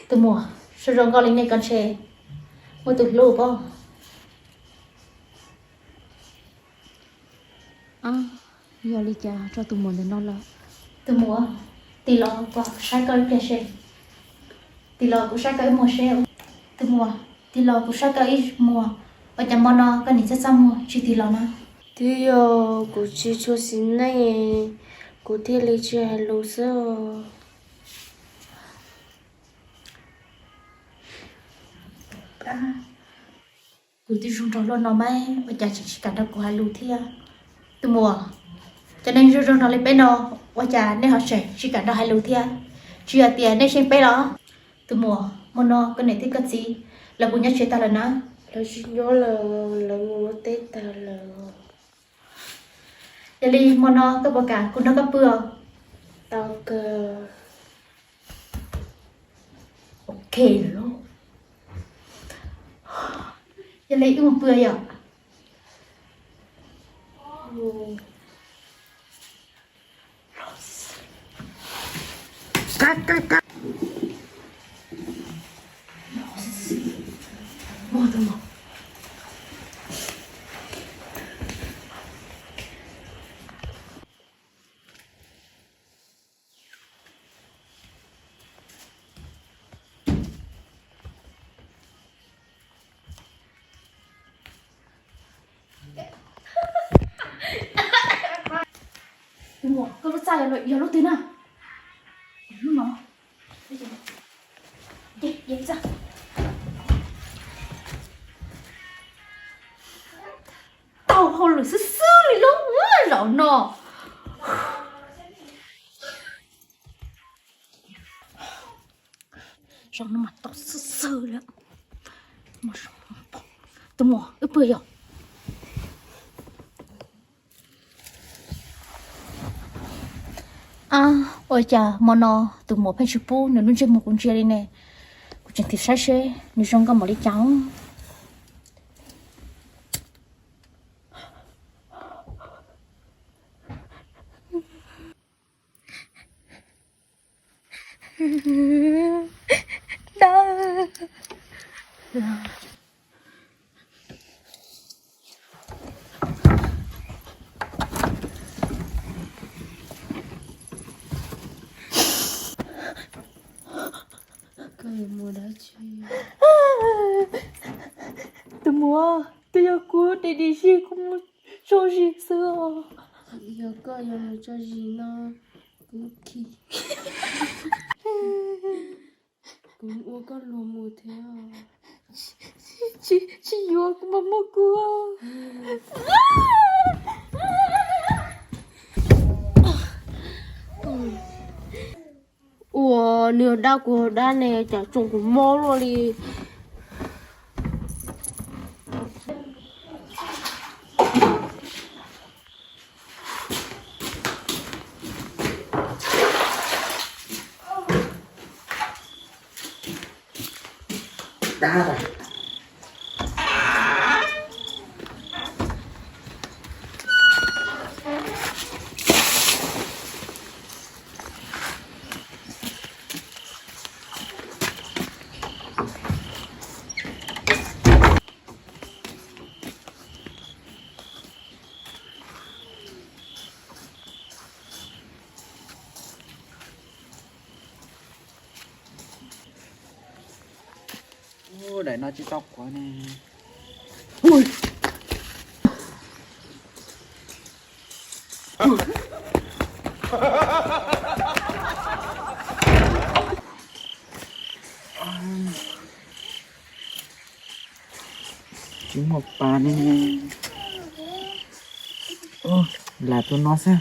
Tus muam, zoo zoo nkauj li nej koj ntshe muaj tus hlub pob. Yog li cas rau tus muam ntawm no lawm? Tus muam, tig los kuv saib koj ib pliag seb. Tig los kuv saib koj ib muag seb. Tus muam, tig los kuv saib koj ib muag. Ua cas hmo no koj nim txaj txaj muag tsis tig los na? Twb yog kuv tsis tshua xis neej, kuv thiaj li tsis hais lus xwb. Kuv twb zoo nraug luaj no mas ua cas tseem tsis kam nrog kuv hais lus thiab? Tus muam, cov neeg zoo zoo nraug li peb no, ua cas nej ho tseem tsis kam nrog hais lus thiab? Tsis yog tias nej xyeej peb los? Tus muam, hmo no koj niam thiab koj txiv lawv puas nyob tsev tag lawm na? Lawv tsis nyob lawm, lawv mus ua teb tag lawm. Yog li hmo no koj puas kam kuv nrog koj pw os? Tau kawg. Ok lawm. Yog li wb mus pw yom. Koj lub txaj yog lub twg na? Lub no. Tau hauj lwm xwb xwb li lub zaum no. Zaum no mas tau xwb xwb li. Tus muam, wb pw yom. Ab, ua cas hmo no tus muam pheej tsis pub nws lub ntsej muag kuv ntsia li ne? Kuv tseem tig saib seb nws zoo nkauj npaum li cas. Tus muam, twb yog kuv deb deb zis kuv mus tso zis xwb os. Yog koj yuav mus tso zis no, kuv khi. Kuv ua koj luag mus thiab. Tsis yuav, kuv mas muaj kuv. Ua, nws dab kuv dab ne, cas tsoo kuv mob luaj li. Daim no tsis tau quav ne. Tsis muaj pas ne. Lam tus no xwb.